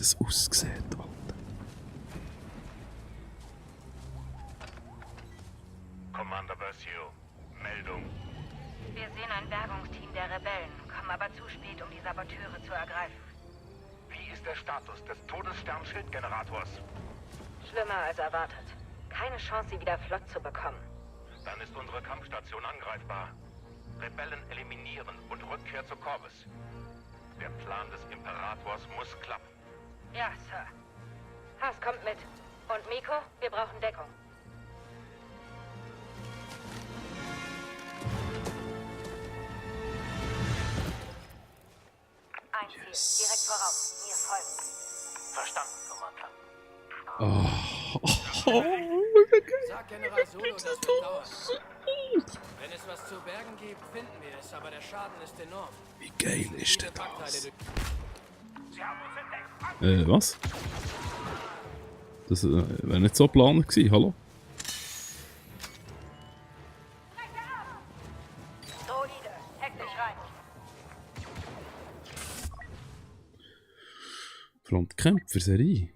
das ausgesehen, Alter? Commander Versio, Meldung. Wir sehen ein Bergungsteam der Rebellen, kommen aber zu spät, um die Saboteure zu ergreifen. Wie ist der Status des Todesstern-Schildgenerators? Schlimmer als erwartet. Keine Chance, sie wieder flott zu bekommen. Dann ist unsere Kampfstation angreifbar. Rebellen eliminieren und Rückkehr zu Corvus. Der Plan des Imperators muss klappen. Ja, Sir. Haas kommt mit. Und Miko, wir brauchen Deckung. Ein Ziel, direkt voraus. Mir folgen. Verstanden, Commander. Sag General Solo, das wird dauern. Wenn es was zu bergen gibt, finden wir es, aber der Schaden ist enorm. Wie geil ist denn Viele das? Backteile Sie haben uns entdeckt. Was? Das wäre nicht so geplant gewesen, hallo? Droide, hack dich rein. Frontkämpfer-Serie.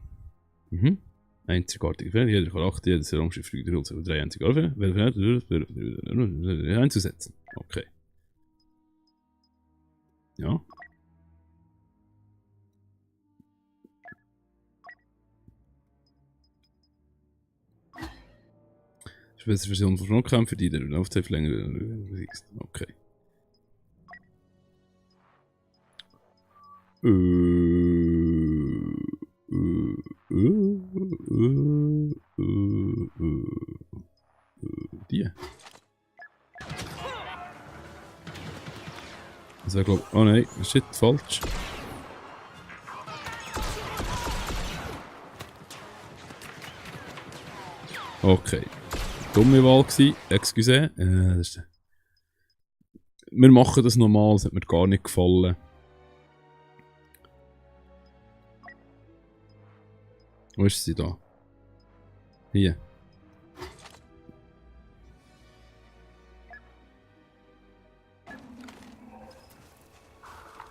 Mhm. Einzigartige Fälle, jeder Charakter, jedes Raumschiff fliegt rund über 3 einzigartige Fälle einzusetzen. Okay. Ja. Spezialversion von Frontkämpfer, die der Laufzeit länger. Okay. Die. Also ich glaube, oh nein, shit, falsch. Okay. Dumme Wahl gewesen, excuse. Wir machen das normal, das hat mir gar nicht gefallen. Wo ist sie da? Hier.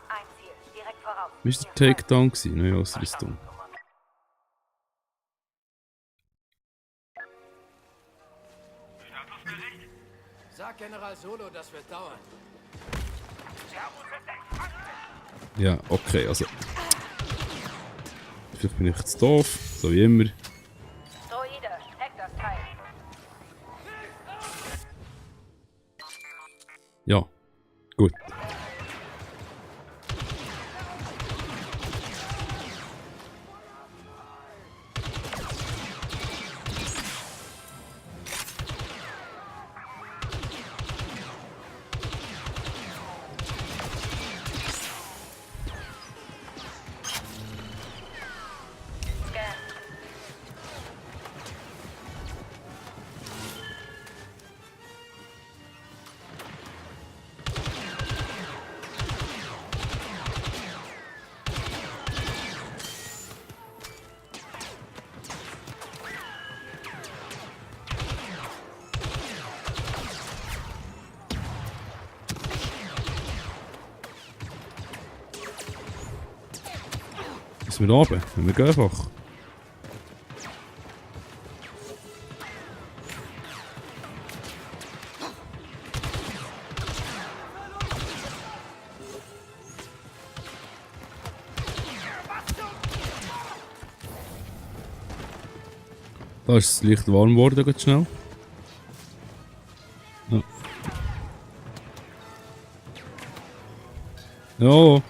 Ein Ziel, direkt voraus. Wie war der Takedown gewesen? Neue Ausrüstung. Sag General Solo, das wird dauern. Ja, okay, also. Vielleicht bin ich zu doof, so wie immer. Droide, hack das Teil. Ja, gut. Müssen wir runter? Wir gehen einfach. Da ist es leicht warm geworden, ganz schnell. Ja. Ja. Los,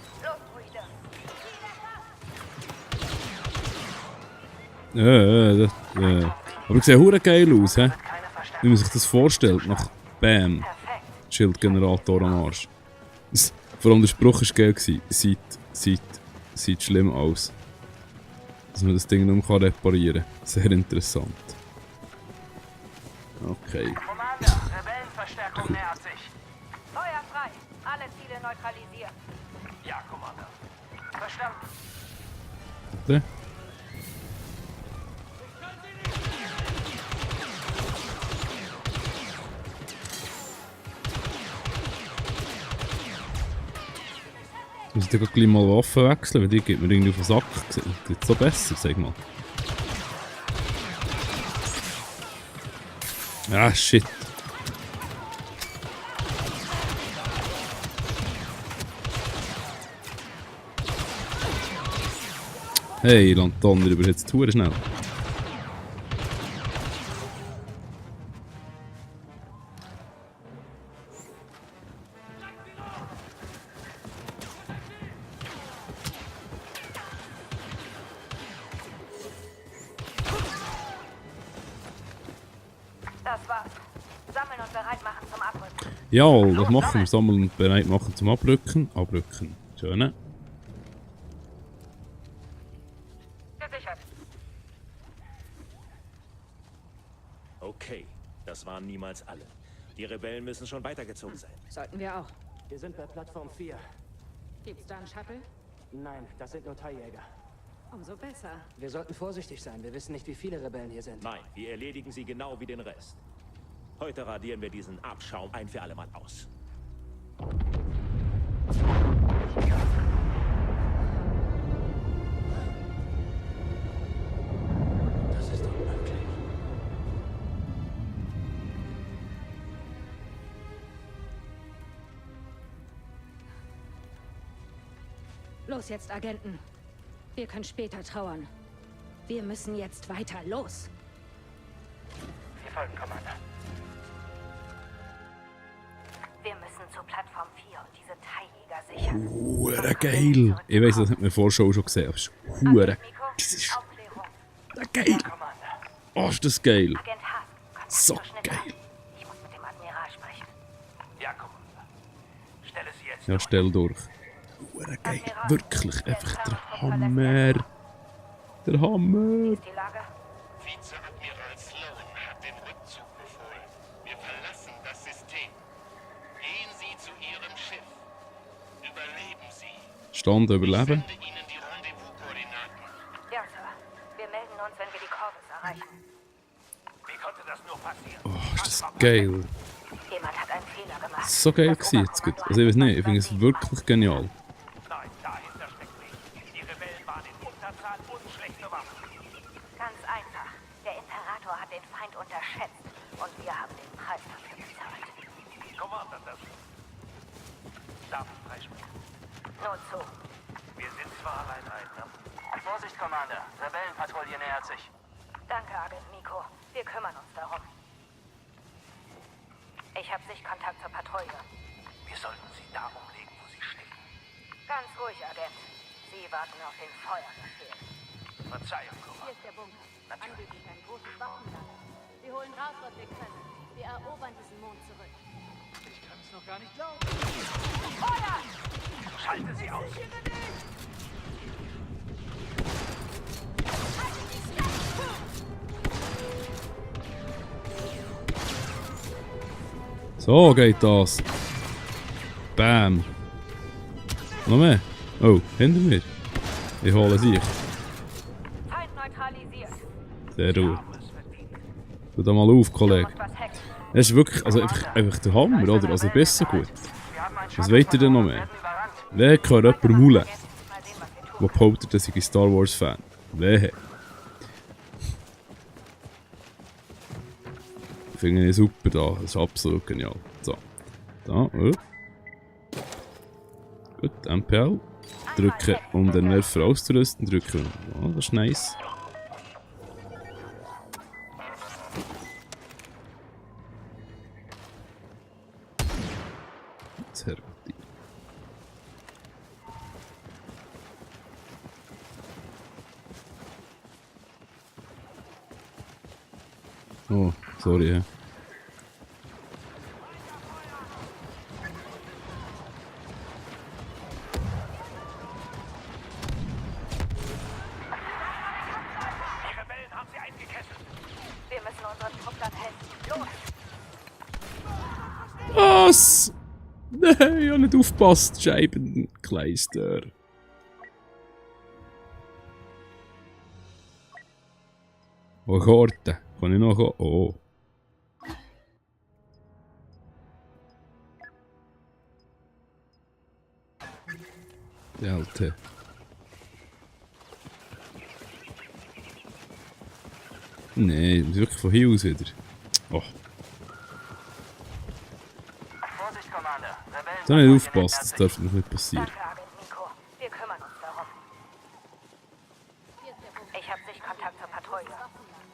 Droide. Aber sieht hure geil aus, hä? Wie man sich das vorstellt, nach BAM. Schildgenerator am Arsch. Vor allem der Spruch war geil. Sieht schlimm aus. Dass man das Ding nicht mehr reparieren kann. Sehr interessant. Okay. Commander, Rebellenverstärkung nähert sich. Feuer frei. Alle Ziele neutralisiert. Ja, Commander. Verstanden. Warte. muss ich gleich mal Waffen wechseln, weil die geht mir irgendwie auf den Sack. Geht so besser, sag mal. Ah, shit. Hey, Lanton, wir überhitzt hure schnell. Das war's. Sammeln und bereit machen zum Abrücken. Jawohl, das machen wir. Sammeln und bereit machen zum Abrücken. Abrücken. Schön. Gesichert. Okay, das waren niemals alle. Die Rebellen müssen schon weitergezogen sein. Sollten wir auch. Wir sind bei Plattform 4. Gibt's da einen Shuttle? Nein, das sind nur Teiljäger. Umso besser. Wir sollten vorsichtig sein. Wir wissen nicht, wie viele Rebellen hier sind. Nein, wir erledigen sie genau wie den Rest. Heute radieren wir diesen Abschaum ein für alle Mal aus. Das ist unmöglich. Los jetzt, Agenten. Wir können später trauern. Wir müssen jetzt weiter. Los! Wir folgen, Commander. Wir müssen zur Plattform 4 und diese Teiljäger sichern. Hure geil. Ich weiss, das hat man vorher schon gesehen, aber es ist hure. Das ist Aufklärung. geil. Oh, ist das geil. Agent Hask, komm So zur Schnitte. geil. Ich muss mit dem Admiral sprechen. Ja, Commander. Stelle sie jetzt Ja, stell durch. Hure geil. Wirklich, einfach der Hammer. Der Hammer. Die Lage? Vizeadmiral Sloan hat den Rückzug befohlen. Wir verlassen das System. Gehen Sie zu Ihrem Schiff. Überleben Sie. Stand überleben. Sende Ihnen die Rendezvous-Koordinaten. Ja, Sir. Wir melden uns, wenn wir die Corvus erreichen. Wie konnte das nur passieren? Oh, ist das geil. Jemand hat einen Fehler gemacht. Das ist so geil gewesen jetzt gut. Also ich weiß nicht, ich finde es wirklich genial. Nein, dahinter steckt nichts. Die Rebellen waren in Unterzahl und schlecht bewaffnet. Ganz einfach. Der Imperator hat den Feind unterschätzt. Und wir haben den Preis dafür bezahlt. Commander, das... Darf ich freisprechen? Nur zu. Wir sind zwar allein ein, ne? Vorsicht, Commander. Rebellenpatrouille nähert sich. Danke, Agent Nico. Wir kümmern uns darum. Ich habe Sichtkontakt zur Patrouille. Wir sollten sie da umlegen, wo sie stehen. Ganz ruhig, Agent. Sie warten auf den Feuerbefehl. Verzeihung, Commander. Hier ist der Bunker. Angeblich ein großes Waffenlager. Wir holen raus, was wir können. Wir erobern diesen Mond zurück. Ich kann es noch gar nicht glauben. Schalte sie aus. So geht das. Bam. Noch mehr? Oh, hinter mir. Ich hole sich. Feind neutralisiert. Sehr gut. Tu da mal auf, Kollege. Was hacken. Das ist wirklich, also einfach der Hammer, oder? Also besser gut. Was wollt ihr denn noch mehr? Wer kann jemanden maulen, Mal sehen, was wir tun. der behauptet, dass ich ein Star Wars Fan? Wer? Finde ich super da, das ist absolut genial. So. Da, Gut, MPL. Drücken, um den Werfer auszurüsten. Drücken. Ja, das ist nice. Sehr gut. Oh, sorry. Ja. Die Rebellen haben sie eingekesselt. Wir müssen unseren Truppern helfen. Los! Was? Nein, ich habe nicht aufgepasst. Scheibenkleister. Oh, Karte. Kann ich noch kommen? Oh. Der Alte. Nee, das ist wirklich von hier aus wieder. Oh. Vorsicht, Commander. Rebellen Da nicht aufgepasst, das darf noch nicht passieren. Danke, Agent Nico. Wir kümmern uns darum. Ich habe Sichtkontakt zur Patrouille.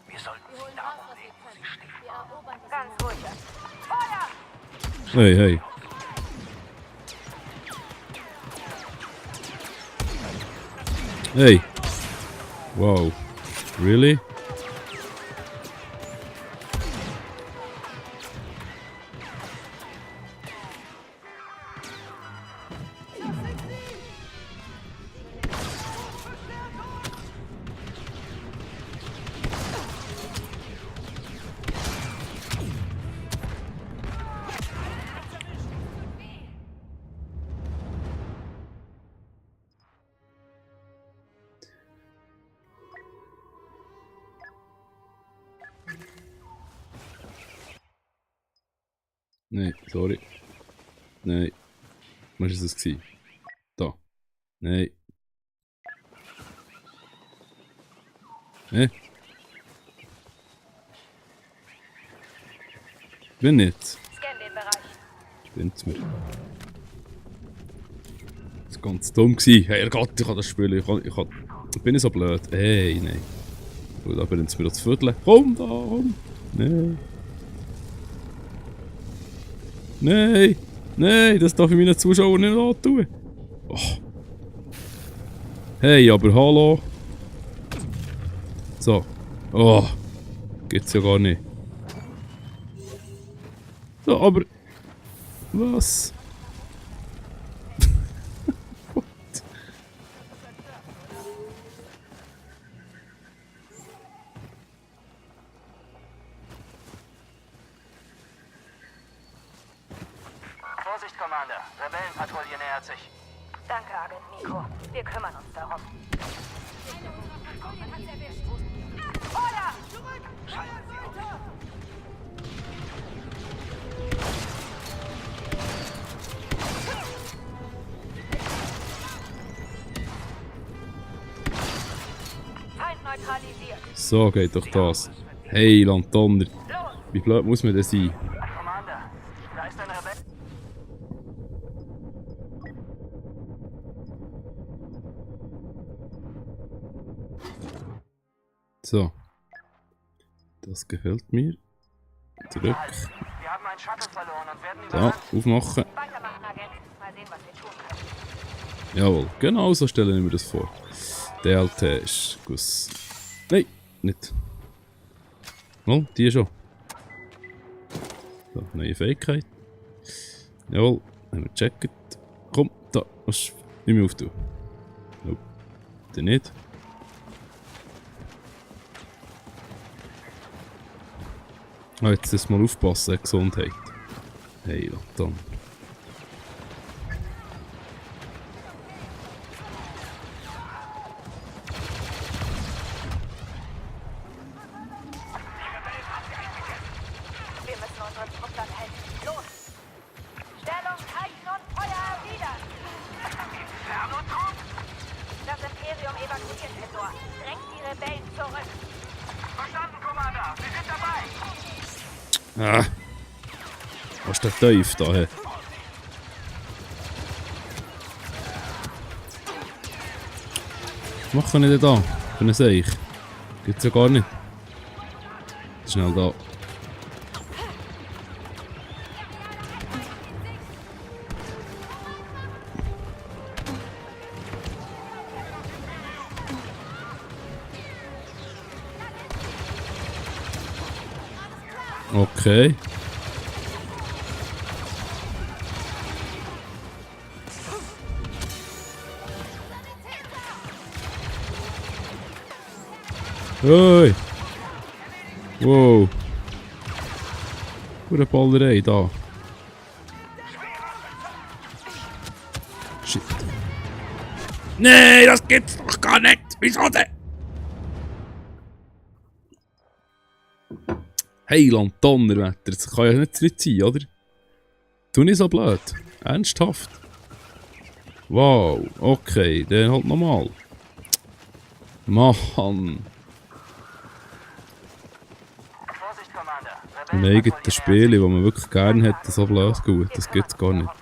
Wir sollten sie da umlegen, wo sie stehen. Ganz ruhig. Feuer! Hey, hey. Hey. Wow. Really? Nein, sorry. Nein. Was war das? Da. Nein. Bin nicht. Scan den Bereich. Spinnt's mir. Das war ganz dumm gewesen. Herrgott, ich kann das spielen. Ich bin nicht so blöd. Hey, nein. Gut, aber jetzt mir das Viertel. Komm da, komm. Nein. Nein! Nein, das darf ich meinen Zuschauern nicht antun. Oh. Hey, aber hallo. So. Oh. Geht's ja gar nicht. So, aber... Was? Vorsicht, Commander. Rebellenpatrouille nähert sich. Danke, Agent Nico. Wir kümmern uns darum. Feuer! Schalten Sie auf. Feind neutralisiert. So geht doch das. Hey, Lantonner. Wie blöd muss man denn sein? Commander, da ist ein Rebell. So. Das gefällt mir. Zurück. Wir haben einen Shuttle verloren und werden So, überrannt. aufmachen. Weitermachen, Agent. Mal sehen, was wir tun können. Jawohl, genau so stelle ich mir das vor. DLT ist Guss. Nein, nicht. Oh, die schon. So, neue Fähigkeit. Jawohl, haben wir gecheckt. Komm, da, was nicht mehr auftun. Nope. Den nicht. Ah, jetzt ist mal aufpassen, Gesundheit. Hey, dann. Wir müssen unseren Truppern helfen. Los! Stellung halten und Feuer erwidern! Das Imperium evakuiert Endor. Drängt die Rebellen zurück. Verstanden, Commander. Wir sind dabei. Ah! Was ist der Teufel da? Hey? Was machen wir denn da? Für einen Seich? Gibt's ja gar nicht. Schnell da. Okay. Hey! Wow! Pure Ballerei da. Shit. Nee, das gibt's doch gar nicht! Wieso denn? Heiland, Donnerwetter, das kann ja nicht sein, oder? Tu nicht so blöd. Ernsthaft. Wow, okay, dann halt nochmal. Mann. Vorsicht, Commander. Ein eigenes Spiel, das man wirklich gerne hätte, so blöd gut. Das gibt's gar nicht. Ah,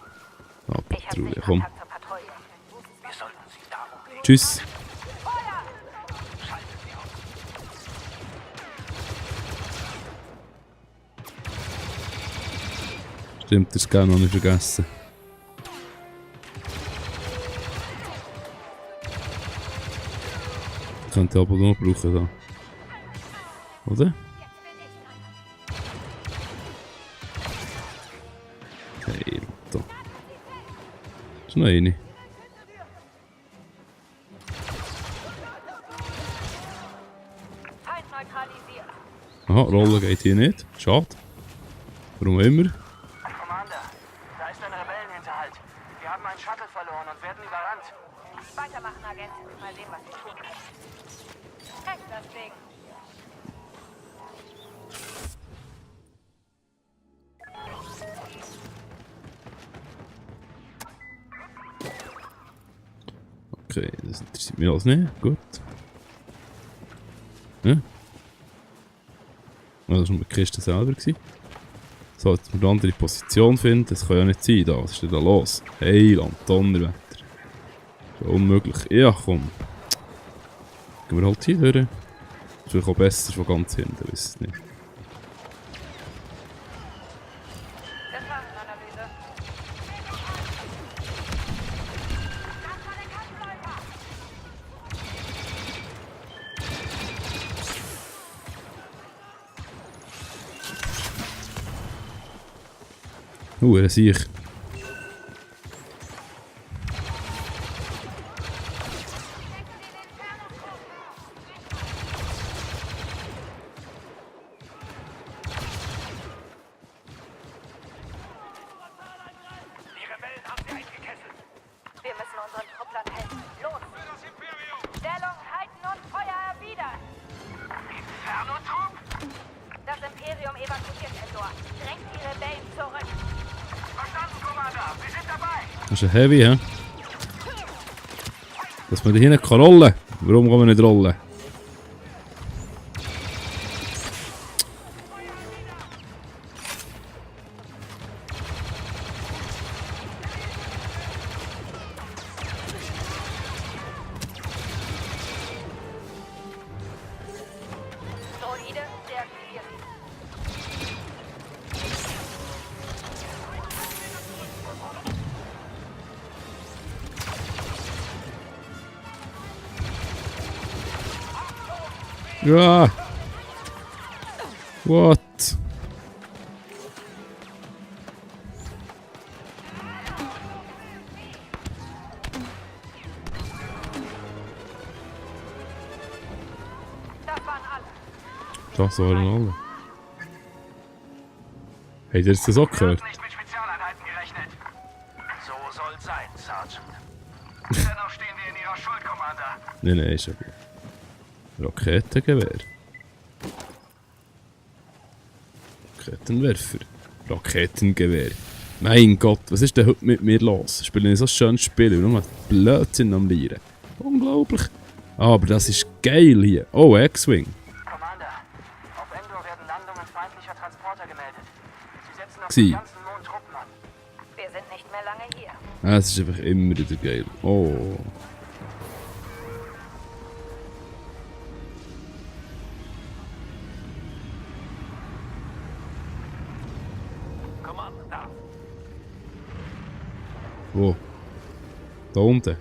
Ich habe Patrouille, komm. Kontakt zur Patrouille. Wir sollten sie darum Tschüss. Stimmt, das kann noch nicht vergessen. Könnte aber noch brauchen da. Oder? Hey, da. Ist noch eine. Feind neutralisiert. Aha, Rollen geht hier nicht. Schade. Warum immer? Commander, da ist ein Rebellenhinterhalt. Wir haben einen Shuttle verloren und werden überrannt. Weitermachen, Agent. Mal sehen, was wir tun können. Heck das Ding. Okay, das interessiert mich alles nicht. Gut. Ja. Oh, das war nur die Kiste selber. So, jetzt eine andere Position finden, das kann ja nicht sein. Da. Was ist denn da los? Heiland, Donnerwetter. Das ist ja unmöglich. Ja, komm. Gehen wir halt hier durch. Ist vielleicht auch besser von ganz hinten, weiß es nicht. Gefahrenanalyse. Er sehe ich. Die Rebellen haben sie eingekesselt. Wir müssen unseren Trupplern helfen. Los! Stellung halten und Feuer erwidern! Inferno-Trupp? Das Imperium evakuiert Endor. Drängt die Rebellen zurück. Verstanden, Commander. Wir sind dabei. Das ist ein Heavy, hä? Dass man da hinten kann rollen. Warum kann man nicht rollen? Droide deaktiviert. Ja. What? Das waren alle. Das waren alle. Habt ihr das auch gehört? Nicht mit Spezialeinheiten gerechnet. So soll's sein, Sergeant. Dennoch stehen wir in Ihrer Schuld, Commander. Nein, nein, ist ja gut. Raketengewehr. Raketenwerfer. Raketengewehr. Mein Gott, was ist denn heute mit mir los? Spielen nicht so ein schönes Spiel, nur mal Blödsinn am Lieren. Unglaublich. Aber das ist geil hier. Oh, X-Wing. Commander, auf Endor werden Landungen feindlicher Transporter gemeldet. Sie setzen auf Sie. den ganzen Mond Truppen an. Wir sind nicht mehr lange hier. Ah, es ist einfach immer wieder geil. Oh. Commander, da. Wo? Da unten.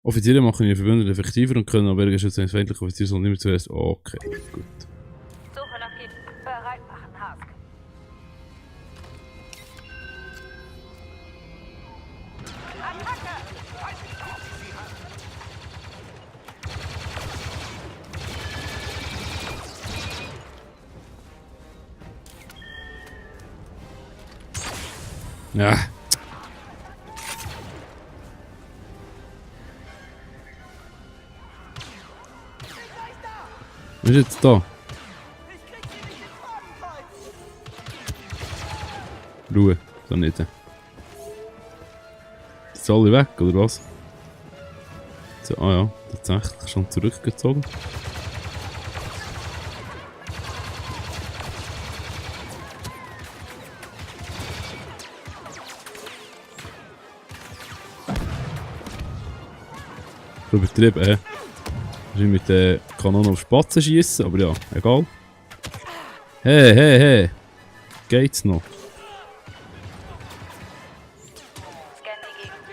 Offiziere machen ihre Verbündeten effektiver und können aber schützen, wenn feindliche Offiziere sollen nicht mehr zuerst. Okay, gut. Suche nach Gegner. Bereit machen, Hask. Attacke! Ja. Was ist jetzt da? Ruhe, so nicht. Sind sie alle weg, oder was? So, ah ja, tatsächlich schon zurückgezogen. Übertrieben, hä? Ich will mit der Kanone auf Spatzen schießen, aber ja, egal. Hey, hey, hey! Geht's noch? Scan die Gegend.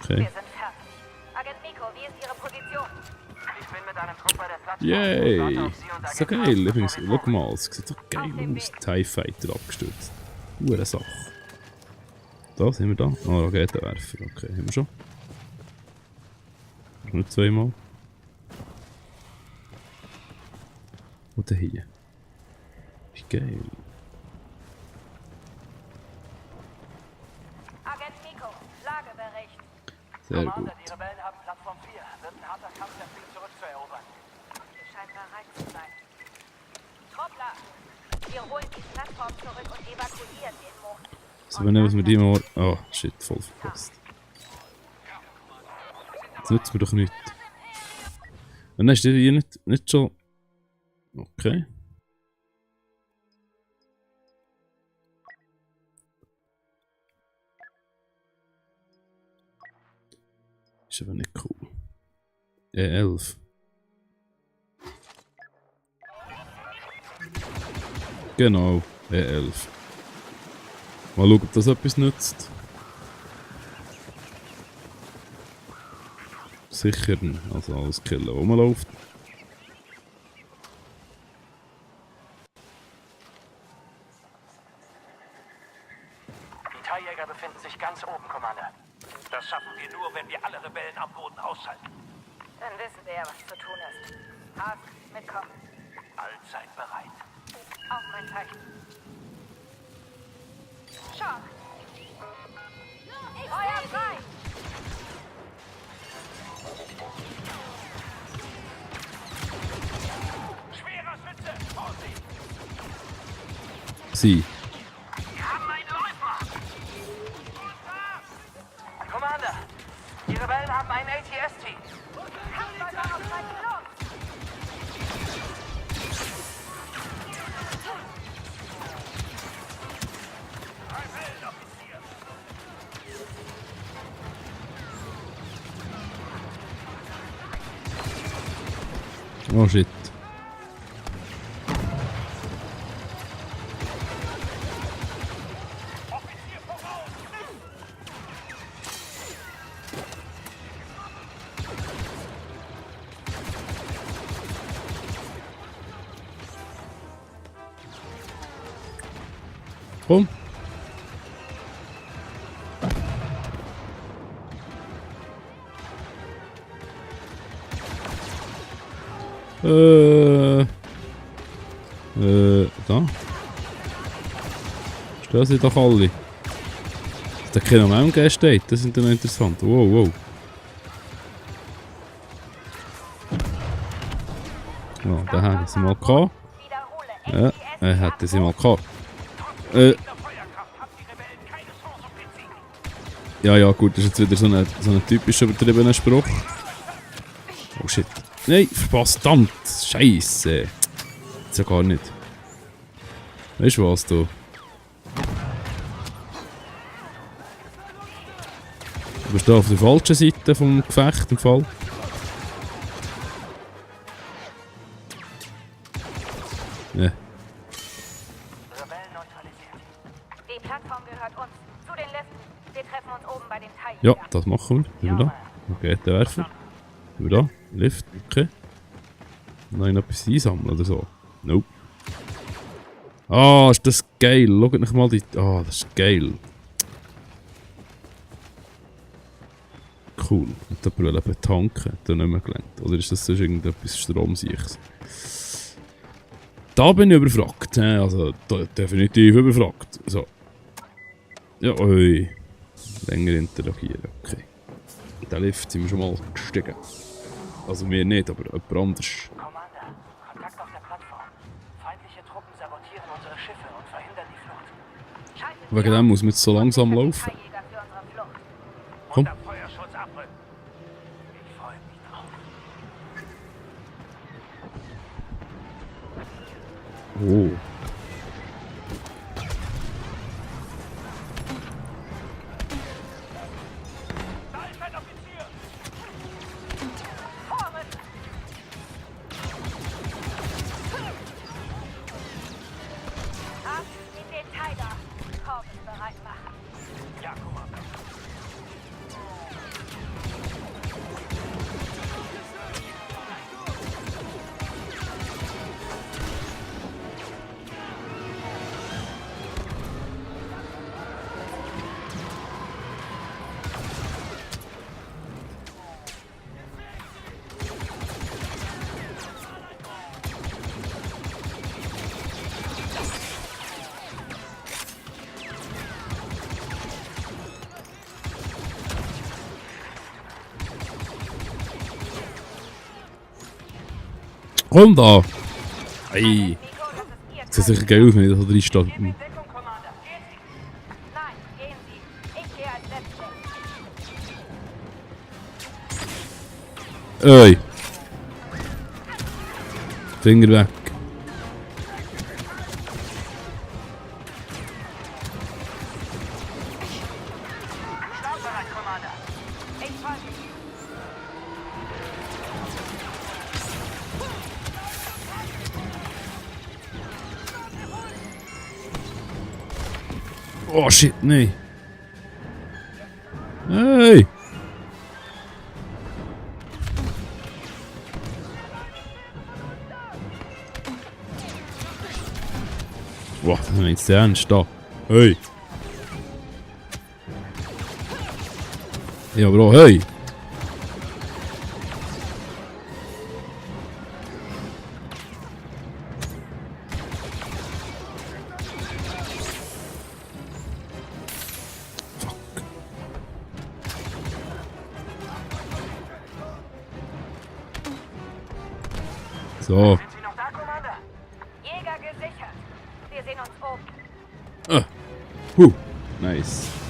Okay. Wir sind fertig. Agent Nico, wie ist Ihre Position? Ich bin mit einem Trupp bei der Plattform. Yay! Warte auf Sie und So Agent geil, Carter. übrigens. Schau mal, es sieht doch geil aus. TIE Fighter abgestürzt. Hure Sache. Da sind wir da. Ah, Raketenwerfer. Okay, haben wir schon. Nicht zweimal. Oder hier. Wie geil. Agent Nico, Lagebericht. Sehr gut. Commander, die Rebellen haben Plattform 4. Wird ein harter Kampf, das Ding zurückzuerobern. Ihr scheint bereit zu sein. Truppler, wir holen die Plattform zurück und evakuieren den Mond. So, wenn wir die mal... Oh, shit, voll verpasst. Das nützt mir doch nichts. Und dann ist der hier nicht schon... Okay. Ist aber nicht cool. E11. Genau, E11. Mal schauen, ob das etwas nützt. Sicher, also alles killen, was rumläuft. Die TIE-Jäger befinden sich ganz oben, Commander. Das schaffen wir nur, wenn wir alle Rebellen am Boden ausschalten. Dann wissen wir ja, was zu tun ist. Haas, mitkommen. Allzeit bereit. Auf mein Zeichen. Schock! Feuer frei! Schwerer Schütze, Vorsicht! Sie. Wir haben einen Läufer! Commander, die Rebellen haben einen ATST. Kampfballon auf meinen Los! Oh shit. Komm. Da. Stehen sie doch alle. Dass der keiner am MG steht, das ist dann interessant. Wow, wow. Ja, da haben sie mal gehabt. Wiederhole. Ja, hätte sie mal gehabt. Der Feuerkraft haben die Rebellen keine Chance auf den Sieg. Ja, ja, gut, das ist jetzt wieder so ein typisch übertriebener Spruch. Oh shit. Nein, verdammt! Scheiße! Jetzt ja gar nicht. Weißt du was, du? Du bist da auf der falschen Seite vom Gefecht im Fall. Ja. Rebellen neutralisiert. Die Plattform gehört uns. Zu den Liften. Wir treffen uns oben bei den Teilen. Ja, das machen wir. Sind wir da? Okay, der Werfer. Sind wir da? Lift, okay. Nein, etwas einsammeln oder so. Nope. Ah, ist das geil. Schaut euch mal die... Ah, das ist geil. Cool. Und da will eben tanken. Da nicht mehr gelangt. Oder ist das sonst irgendetwas Stromsichs? Da bin ich überfragt. Also, definitiv überfragt. So. Ja, oi. Länger interagieren. Okay. Der Lift sind wir schon mal gestiegen. Also wir nicht, aber jemand anders. Commander, Kontakt auf der Plattform. Feindliche Truppen sabotieren unsere Schiffe und verhindern die Flucht. Schaltet Wegen dem muss man jetzt so langsam laufen. Jäger für unsere Flucht. Komm. Unter Feuerschutz abrücken. Ich freue mich drauf. Oh. Da ist ein Offizier! Vorrücken! Ab in den Tiger. Korvus bereit machen. Ja, Kommando. Komm da! Ei! Nico, das ist Ihr Sieht sicher geil aus, wenn ich da so reinstehe. Gib ihm Deckung, Commander. Gehen Sie! Nein, gehen Sie. Ich gehe als Letzte. Ey! Finger weg. Startbereit, Commander. Ich folge. Oh shit, nee. Hey! Boah, das ist nicht ernst da. Hey! Ja, Bro, hey! So. Sind Sie noch da, Commander? Jäger gesichert. Wir sehen uns oben. Nice.